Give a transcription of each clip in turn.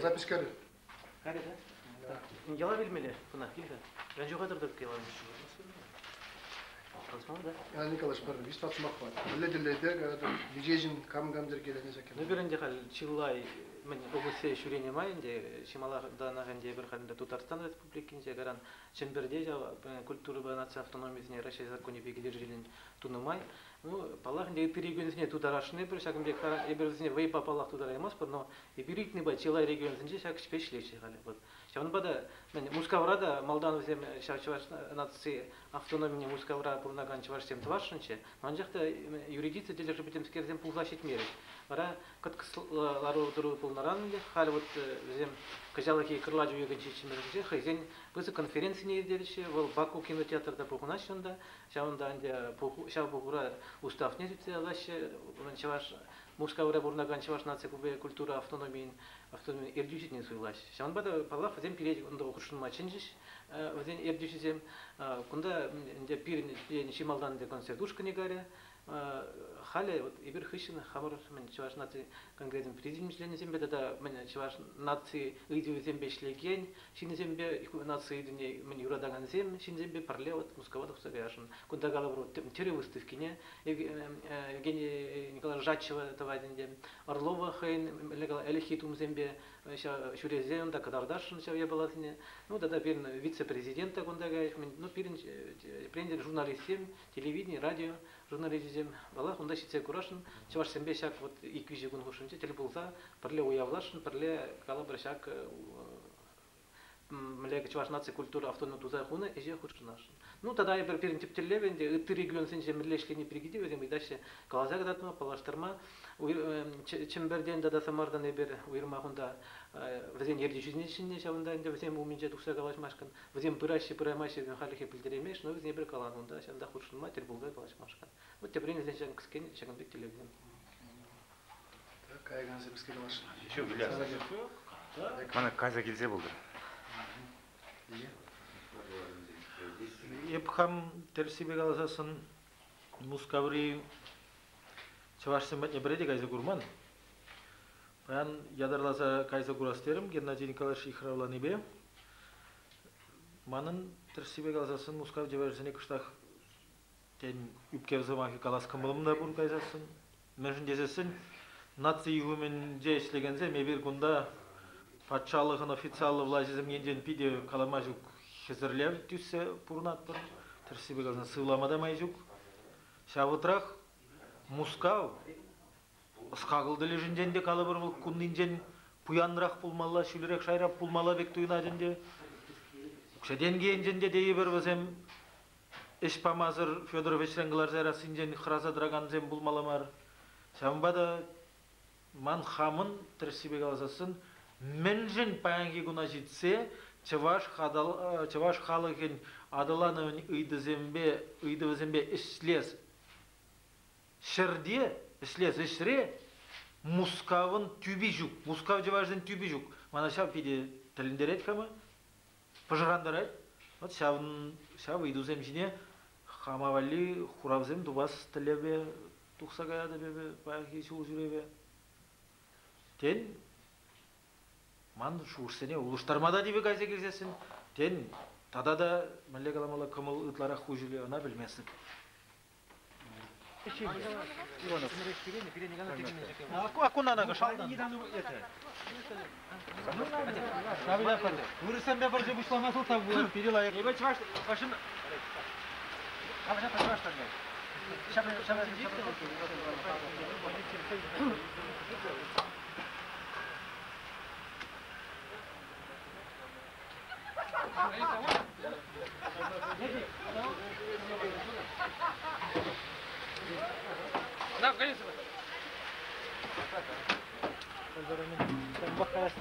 Запись кӗрӗ. Кӗрӗ, да? Яла вилмелле кӑна, кил-ха. Ранчуха тӑртӑп яла. Калаҫмалла, да? Иван Николаевич, пӗр виҫ-тӑват сӑмах пар. Мӗнле тӗллевпе каятӑр, миҫе кам-кам йӗркеленӗ ҫак Ну, пирӗн те халь чылай мӗн облаҫре ҫӳренӗ май ӗнтӗ, чи маларах ӗнтӗ эпир халь ӗнтӗ Тутарстан Республикинче, кайран Чӗмпӗрте ҫав культурӑпа наци автономисене Раҫҫей законӗпе килӗшӳллӗн тунӑ май, ну, паллах, ӗнтӗ ытти регионсене тутарасшӑн эпир, ҫакӑн пек эпир вӗсене вӑйпа паллах тутараймастпӑр, но эпир ыйтнипе чылай регионсенче ҫак ӗҫпе ӗҫлеҫҫӗ халӗ. Вот. Ҫавӑнпа та мӗн, Мускавра та малтан вӗсем ҫав чӑваш наци автономине Мускавра пурӑнакан чӑвашсем тӑвасшӑнччӗ, анчах та юридици тӗлӗшӗпе темскерсем пулса ҫитмерӗҫ. Вара кӑткӑс лару-тӑру пулнӑран ӗнтӗ халь вот вӗсем кӑҫалхи кӑрлач уйӑхӗн ҫиччӗмӗшӗнче хӑйсен пысӑк конференцине ирттереҫҫӗ. Вӑл Баку кинотеатрта пухӑнаҫҫӗ унта. Ҫавӑнта ӗнтӗ ҫав пухура уставне сӳтсе яваҫҫӗ. Чӑваш Мускавра пурӑнакан Чӑваш наци культура автономийӗн автономи ертӳҫине суйлаҫҫӗ. Ҫавӑнпа та, паллах, вӗсем пире унта хутшӑнма чӗнчӗҫ, вӗсен ертӳҫисем. Кунта ӗнтӗ пирӗн чи малтан ӗнтӗ концерт ушкӑнӗ карӗ. Халӗ вот эпир хыҫҫӑн хамӑр мӗн Чӑваш наци конгресӗн президиум членӗсемпе тата мӗн чӑваш наци ыйтӑвӗсемпе ӗҫлекен ҫынсемпе, наци ыйтӑвне мӗн юратакансем ҫынсемпе пӗрле вот Мускава тухса каясшӑн. Кунта калӑпӑр тӗрӗ выставкине Евгений Николаевич Жачева тӑвать ӗнтӗ. Орлова хӑйӗн ӗлӗкхи тумсемпе ҫӳресе унта кӑтартасшӑн ҫав япаласене. Ну тата пирӗн вице-президент та кунта каять. Ну пирӗн президент журналистсем, телевидени, радио журналисчӗсем паллах унта ҫитсе курасшӑн. Чӑвашсемпе ҫак вот ик-виҫӗ кун хушшинче тӗл пулса пӗрле уявласшӑн, пӗрле калӑпӑр ҫак мӗнле чӑваш наци культура автономи туса хунӑ ӗҫе хутшӑнасшӑн. Ну тата эпир пирӗн тӗп тӗллев ӗнтӗ ытти регионсенче мӗнле ӗҫлени пирки те вӗсем ыйтаҫҫӗ каласа кӑтартма, паллаштарма. Чӗмпӗртен тата Самартан эпир уйрӑмах унта вӗсен ертӳҫисене чӗннӗ ҫавӑнта ӗнтӗ вӗсем умӗнче тухса калаҫмашкӑн. Вӗсем пыраҫҫӗ, пыраймаҫҫӗ вӗсем хальлӗхе пӗлтереймеҫҫӗ, но вӗсене эпир каланӑ унта ҫавӑнта хутшӑнма, тӗл пулса калаҫмашкӑн. Вот теприн вӗсен ҫакӑн кӗскен ҫакӑн пек тӗллевсем. Так, каякансем кӗске каласшӑн. Ҫук, Ильяс. Мана кайса килсе пултӑр. Эп хам тӗрӗссипе каласассӑн Мускаври чӑвашсем патне пӗрре те кайса курман. Паян ятарласа кайса курас терӗм Геннадий Николаевич йыхравланипе. Манӑн тӗрӗссипе каласассӑн Мускав чӑвашӗсене кӑштах тен, ӳпкев сӑмахӗ калас кӑмӑлӑм та пур кайсассӑн. Мӗншӗн тесессӗн наци юхӑмӗнче ӗҫлекенсем эпир кунта патшалӑхӑн официаллӑ влаҫӗсем енчен питӗ калама ҫук хӗсӗрлев тӳссе пурӑнатпӑр. Тӗрӗссипе каласан, сывлама та май ҫук. Ҫав вӑхӑтрах Мускав ӑс-хакӑл тӗлӗшӗнчен те калӑпӑр вӑл куннинчен пуянрах пулмалла, ҫӳлерех шайра пулмалла пек туйӑнать ӗнтӗ. Укҫа-тенкӗ енчен те тейӗпӗр вӗсем ӗҫ памасӑр Федоров ӗҫрен кӑларса ярассинчен хӑраса тӑракансем пулмалла мар. Ҫавӑнпа та ман хамӑн, тӗрӗссипе каласассӑн, мӗншӗн паянхи куна ҫитсе чӑваш, чӑваш халӑхӗн аталанӑвӗн ыйтӑсемпе, ыйтӑвӗсемпе ӗҫлес ҫӗрте, ӗҫлес ӗҫре Мускавӑн тӳпи ҫук, Мускав чӑвашӗн тӳпи ҫук. Мана ҫав питӗ тӗлӗнтерет хама. Пӑшӑрхантарать. Вот ҫавӑн, ҫав ыйтусем ҫине хама валли хуравсем тупас тӗллевпе тухса каятӑп эпӗ паянхи ҫул ҫӳреве. Тен, ман шухӑшсене улӑштарма та тивӗ кайса килсессӗн, тен, тата та, мӗнле каламалла, кӑмӑл ытларах хуҫӑлӗ, ӑна пӗлместӗп. Акунана шалтан. Вырӑссемпе вӑрҫӑ пуҫлама сӑлтав пулать, питӗ лайӑх. Эпӗ чӑваш машина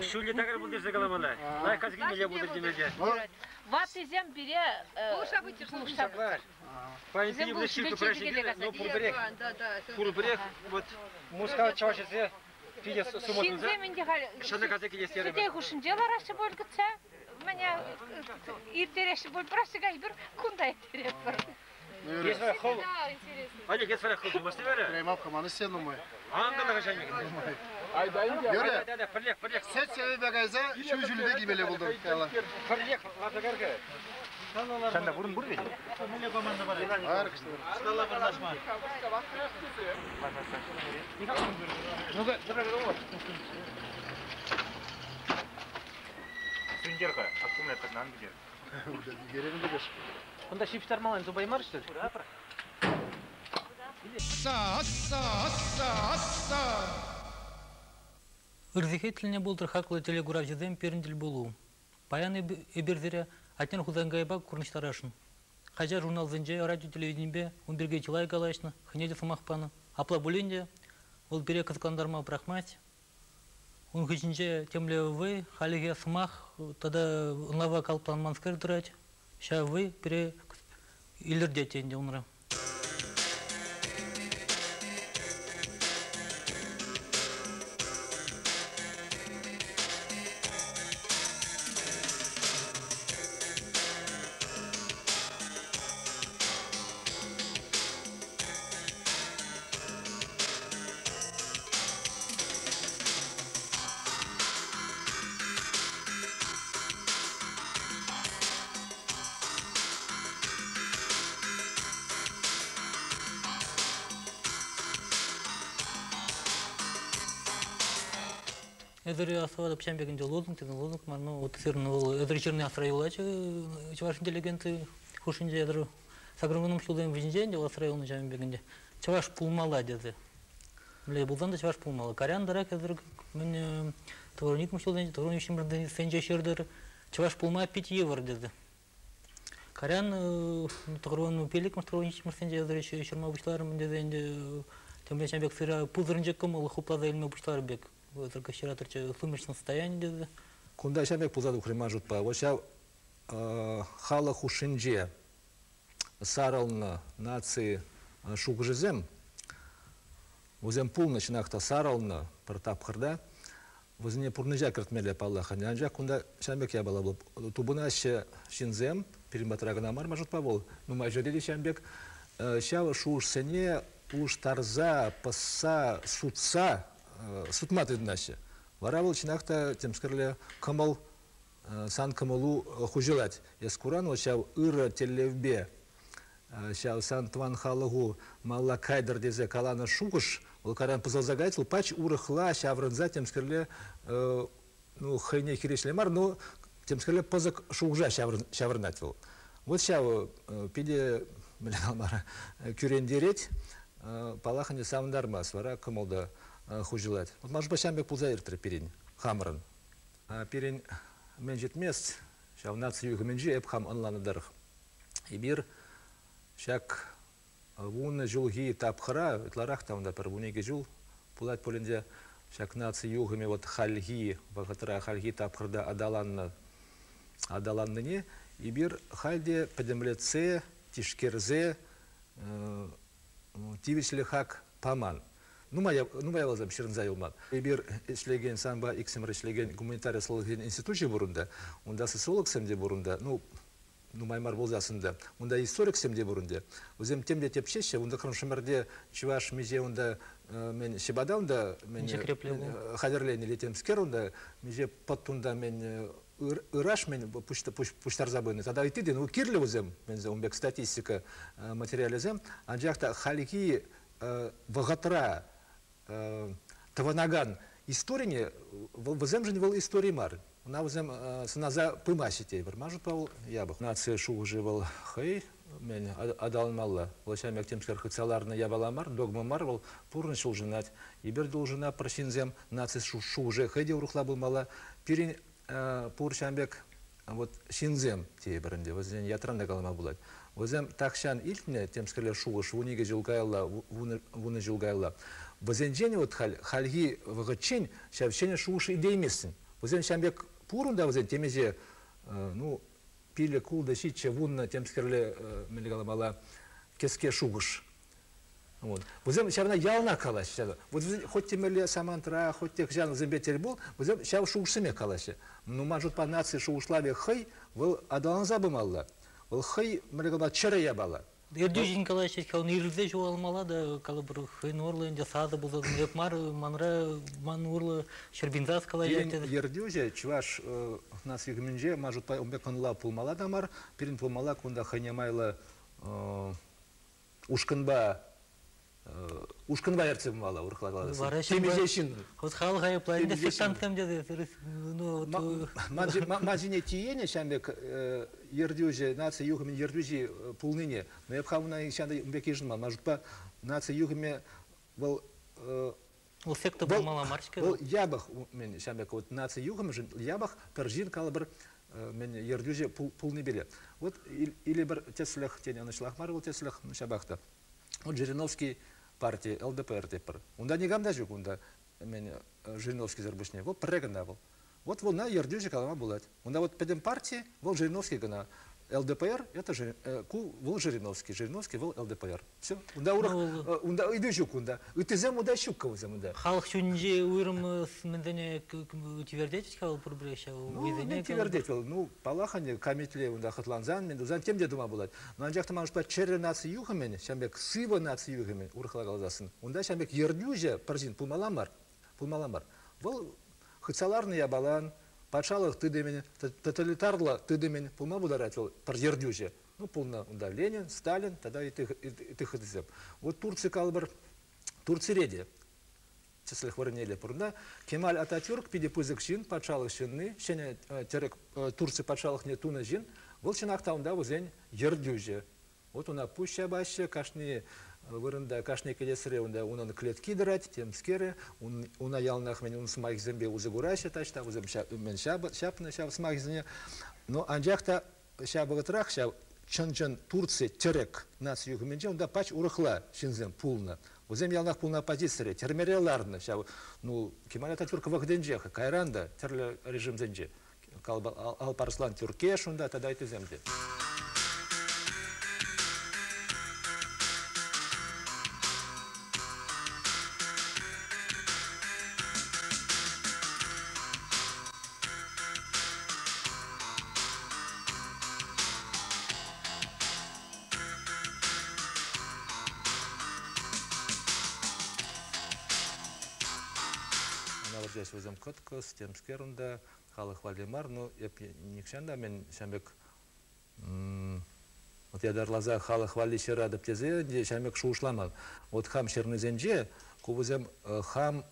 Ҫулле такӑр пултӑрса каламалла. Лайӑх касӑк илмелле пултӑр темелле. Ваттисем пире пулӑша пулӑша Паянхи но пурпӗрех. Пурпӗрех вот Мускав чӑвашӗсем питӗ сумма туса Ҫынсем ӗнтӗ халь шӑнӑ каса килес терӗмӗр. сӗтел хушшинче лараҫҫӗ пуль кӗтсе. Мӗне ирттереҫҫӗ пуль, практика эпир кунта ирттеретпӗр. Есть вара хол. Олег, есть вара хол тумасты вара? Прямо хаманы сен нумай. Ан кана кашайнек. Юрӗ. Сӗт ҫӑвӗпе кайса ҫу ҫулӗпе килмелле пултӑр. Пӗрлех ларса кӗр-ха. Санда вырӑн пур ведь? Мӗнле команда парать? Стала вырнаҫма. Ну-ка, Сӳнтер-ха, аккумулятор ан пӗтер. Кунта ҫип тупаймарӗҫ что ли? Ырсехетлӗне пултӑр хаклӑ телекуравҫӑсем пирӗн тӗлпулу. Паян эпир сире Атнер Хусанкайпа курнӑҫтарасшӑн. Хаҫат журналсенче, радио-телевиденипе ун пирки чылай калаҫнӑ, хӑйне те сӑмах панӑ. Апла пулин те вӑл пире кӑсӑклантарма пӑрахмасть. Ун хыҫӗнче темле вӑй, хальлӗхе сӑмах тата ӑнлава калӑпланманскер тӑрать. Ҫав вӑй пире илӗртет ӗнтӗ унра. Эдер асфальт пчан бегенде лозунг, тен лозунг мар, ну вот сырны вӑл эдер черный асра юлачы, чӑваш интеллигенци хушшинче эдер сакӑрвунӑм ҫулсем вӗҫӗнче ӗнтӗ асра юлнӑ ҫавӑн пекӗнче. Чӑваш пулмалла тесе. Мӗнле пулсан та чӑваш пулмалла. Карян тарах эдер мӗн тӑвӑрникмӗш ҫулсенче, тӑвӑрник ҫимӗрсенче ҫыртӑр, чӑваш пулма пит йывӑр тесе. Карян тӑвӑрвун пилӗкмӗш, тӑвӑрвун ҫимӗрсенче эдер ҫырма пуҫларӑм тесе ӗнтӗ темле ҫавӑн пек сыра пусӑрӑнчӑк кӑмӑл хупласа илме пуҫларӑм пек. Только вчера сумеречное состояние деді. Кунта ҫав пек пулса тухрӗ ман шутпа. Вот ҫав халӑх хушшинче сарӑлнӑ наци шухӑшӗсем, вӗсем пулнӑ, чӑнах та сарӑлнӑ пӗр тапхӑрта. Вӗсене пурнӑҫа кӗртмелле паллах. Анчах кунта ҫав пек япала тупӑнаҫҫӗ ҫынсем, пирӗн патра кӑна мар, ман шутпа вӑл нумай ҫӗрте те ҫавӑн пек. Ҫав шухӑшсене улӑштарса, пӑсса, сутса сутма тытӑнаҫҫӗ. Вара вӑл чӑнах та темскерле кӑмӑл, сан кӑмӑлу хуҫӑлать. Эс куран вӑл ҫав ырӑ тӗллевпе, ҫав сан тӑван халӑху малла кайтӑр тесе каланӑ шухӑш, вӑл каран пӑсӑлса каять, вӑл пач урӑхла ҫаврӑнса темскерле, ну, хӑйне хирӗҫле мар, но темскерле пысӑк шухӑша ҫаврӑнать вӑл. Вот ҫав питӗ, мӗнле калама, кӳрентерет, паллах ӗнтӗ савӑнтармасть, вара кӑмӑл та хуҫӑлать. Вот ман шутпа ҫавӑн пек пулса иртрӗ пирӗн, хамӑрӑн. Пирӗн мӗн ҫитмест, ҫав наци юхӑмӗнче эп хам ӑнланнӑ тӑрӑх, эпир ҫак 10 ҫулхи тапхӑра, ытларах та унта пӗр 12 ҫул пулать пулин те, ҫак наци юхӑмӗ вот хальхи вӑхӑтра, хальхи тапхӑрта аталаннине эпир халь те пӗтӗмлетсе, тишкерсе тивӗҫлӗ хак паман. Нумай вӑлсем ҫырӑнса юлман. Эпир ӗҫлекен, санпа иксӗмӗр ӗҫлекен гуманитари ӑслӑлӑхӗн институчӗ пур унта. Унта социологсем те пур унта. Ну, нумай мар пулсассӑн та. Унта историксем те пур унта. Вӗсем тем те тӗпчеҫҫӗ. Унта Крымшемӗрте чӑваш миҫе унта мен ҫӑпата унта мен хатӗрленӗ или темскер унта миҫе пӑт унта мен ыраш мен пуҫтарса пынӑ. Тата ытти те, ну, кирлӗ вӗсем, ун пек статистика материалӗсем. Анчах та хальхи вӑхӑтра тӑвӑнакан историне вӗсемшӗн вӑл истори мар. Ӑна вӗсем сӑнаса пымаҫҫӗ тейӗпӗр. Ман шутпа вӑл япӑх. Наци шухӑшӗ вӑл хӑй мен аталанмалла. Вӑл ҫав пек темскер хытса ларнӑ япала мар, догма мар, вӑл пурнӑҫ улшӑнать. Эпир те улшӑнатпӑр ҫынсем, наци шухӑшӗ хӑй те урӑхла пулмалла. Пирӗн пур ҫавӑн пек вот ҫынсем тейӗпӗр ӗнтӗ, вӗсен ятран та калама пулать. Вӗсем тахҫан илтнӗ темскерле шухӑш 12 ҫул каялла, 10 ҫул каялла. Вӗсенчен вот хальхи вӑхӑтчен ҫав ҫӗнӗ шухӑш илтейместӗн. Вӗсем ҫавӑн пек пур унта вӗсен темиҫе, ну, 5, 6, 7, 10 темскерле, мӗнле каламалла, кӗске шухӑш. Вот. Вӗсем ҫавна яланах калаҫҫӗ. Вот вӗсем хоть темелле самантра, хоть те хӑҫан вӗсемпе тӗл пул, вӗсем ҫав шухӑшсемех калаҫҫӗ. Ну, ман шутпа, наци шухӑшлавӗ хӑй вӑл аталанса пымалла. Вӑл хӑй, мӗнле калама, чӗрӗ япала. Ердӳҫӗн калаҫать, хӑвӑн ирӗлсе ҫухалмалла та, калӑпӑр, хӑйӗн урлӑ ӗнтӗ сасӑ пулса эп мар, манра ман урлӑ ҫӗрпин сас калаҫать. Пирӗн ертӳҫӗ чӑваш наци юхӑмӗнче ман шутпа ун пек ӑнлав пулмалла та мар, пирӗн пулмалла кунта хӑйне майлӑ ушкӑнпа ушкӑнпа ертсе пымалла, урӑхла каласан. Вара Темиҫе ҫын. Вот халӑх айӑпла ӗнтӗ сектантсем тесе ну Ман ҫине тиенӗ ҫавӑн пек ертӳҫӗ, наци юхӑмӗн ертӳҫи пулнине. Но эп хам ӑна нихҫан та ун пек йышӑнман. Ман шутпа, наци юхӑмӗ вӑл Вӑл секта пулмалла мар-ҫке. Вӑл япӑх, мен ҫавӑн пек вот наци юхӑмӗшӗн япӑх пӗр ҫын калӑпӑр мен ертӳҫӗ пулнипеле. Вот или пӗр тӗслӗх, тен, ӑнӑҫлах мар вӑл тӗслӗх, ҫапах та. Вот Жириновский парти, ЛДПР тетпӗр. Унта никам та ҫук унта, мен Жириновскисӗр пуҫне. Вӑл пӗрре кӑна вӑл. Вот вӑлна ертӳҫӗ калама пулать. Унта вот пӗтӗм парти, вӑл Жириновский кӑна. ЛДПР это ку вӑл Жириновский, Жириновский вӑл ЛДПР. Все. Унта урӑх унта ыйту ҫук унта. Ыттисем унта ҫуккӑ вӗсем унта. Халӑх чунӗнче уйрӑм мӗнсене тивертет-ха вӑл пурпӗрех ҫав Ну, тивертет вӑл. Ну, паллах ӗнтӗ, камитле унта хӑтлансан, мӗн тусан тем те тума пулать. Но анчах та ман шутпа чӗрӗ наци юхӑмӗн, ҫавӑн пек сывӑ наци юхӑмӗн, урӑхла каласассӑн, унта ҫавӑн пек ертӳҫӗ пӗр ҫын пулмалла мар. Пулмалла мар. Вӑл хытса ларнӑ япалан, патшалӑх тытӑмӗн, тоталитарлӑ тытӑмӗн пулма пултарать вӑл пӗр ертӳҫӗ. Ну, пулнӑ унта Ленин, Сталин тата ытти хытӑсем. Вот Турци калӑпӑр, Турцире те тӗслӗх вырӑнне пурӑннӑ. Кемаль Ататюрк питӗ пысӑк ҫын, патшалӑх ҫынни, ҫӗнӗ тӗрӗк Турци патшалӑхне тунӑ ҫын. Вӑл чӑнах та унта вӗсен ертӳҫӗ. Вот уна пуҫ ҫапаҫҫӗ, кашни вырӑнта, кашни кӗтесре унта унӑн клетки тӑрать, темскерӗ. Уна яланах мӗн ун сӑмахӗсемпе усӑ кураҫҫӗ, таҫта вӗсем мӗн ҫапнӑ ҫав сӑмахӗсене. Но анчах та ҫав вӑхӑтрах ҫав чӑн-чӑн Турци тӗрӗк наци юхӑмӗнче унта пач урӑхла ҫынсем пулнӑ. Вӗсем яланах пулнӑ оппозицире, тӗрмере ларнӑ ҫав, ну, Кемаль Ататюрк вӑхӑтӗнчех, кайран та тӗрлӗ режимсенче. Алпарслан Тюркеш унта тата ыттисем те. Ӑна вӗрчеҫ вӗсем кӑткӑс, темскер унта, халӑх валли мар, ну, эп нихҫан та мен ҫам пек вот ятарласа халӑх валли ҫыратӑп тесе ӗнтӗ ҫам пек шухӑшламан. Вот хам ҫырнисенче ку вӗсем хам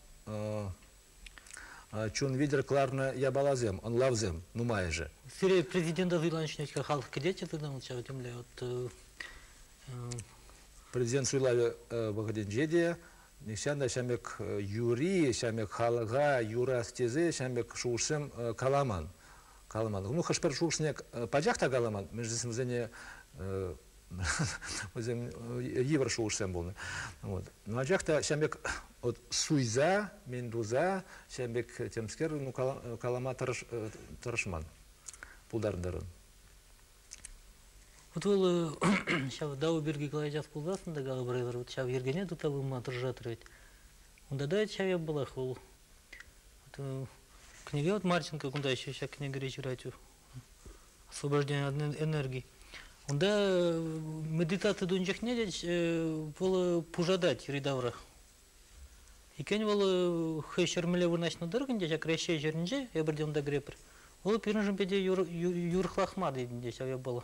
чун витӗр кӑларнӑ япаласем, ӑнлавсем нумайӑшӗ. Сире президента суйланӑ чухне халӑх кӗтетчӗ тытӑнӑл ҫав темле вот Президент суйлавӗ вӑхӑтӗнче те нихҫан та ҫам пек юри, ҫам пек халӑха юрас тесе ҫам пек шухӑшсем каламан. Каламан. Ну, хӑш-пӗр шухӑшне пачах та каламан, мӗншӗн вӗсене вӗсем йывӑр шухӑшсем пулнӑ. Вот. Но анчах та ҫам пек вот суйса, мен туса, ҫам пек темскер, ну, калама тӑрӑшман. Пултарнӑ. Вот вӑл ҫав дау пирки калаҫас пулсассӑн та калӑпӑр, вот ҫав йӗркене тытса пыма тӑрӑшатӑр ведь. Унта та ҫав япалах вӑл. Вот, книге вот Марченко кунта еще ҫак кӗнекере ҫырать «Освобождение от энергии». Унта медитаци тунӑ чухне те вӑл пушатать йӗри-тавра. Иккен вӑл хӑй ҫӗрмелле вырнаҫнӑ тӑрӑх ӗнтӗ ҫак Раҫҫей ҫӗрӗнче, эпир те унта кӗрепӗр, вӑл пирӗншӗн питӗ юрӑхлах мар ӗнтӗ ҫав япала.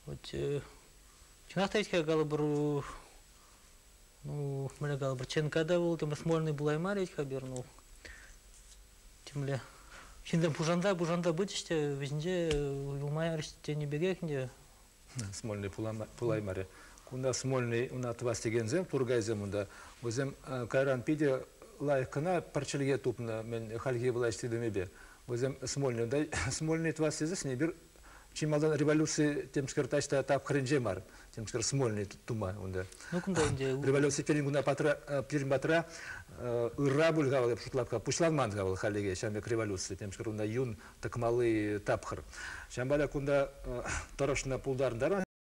Вот чӑнах та вӗт-ха калӑпӑр, ну, мӗнле калӑпӑр, ЧНК та вӑл темле Смольный пулаймарӗ вӗт-ха пирӗн вӑл. Темле ҫынсем пушанса-пушанса пычӗҫ те вӗҫӗнче юлмарӗҫ тенӗ пекех ӗнтӗ. Смольный пулаймарӗ. Кунта Смольный уна тӑвас текенсем, Тургайсем унта, вӗсем кайран питӗ лайӑх кӑна пӗр чӗлхе тупнӑ мӗн хальхи влаҫ тытӑмӗпе. Вӗсем Смольный, Смольный тӑвас тесессӗн эпир чи малтан революци темскер таҫта тапхӑрӗнче мар, темскер Смольный тума унта. Ну, кунта ӗнтӗ... Революци пирӗн куна патра, пирӗн патра ырра пуль-ха вӑл, эп шутлап-ха, пуҫланман-ха вӑл хальлӗхе ҫав пек революци, темскер унта юн тӑкмалли тапхӑр. Ҫавӑнпа та кунта тӑрӑшнӑ пултарнӑ таран.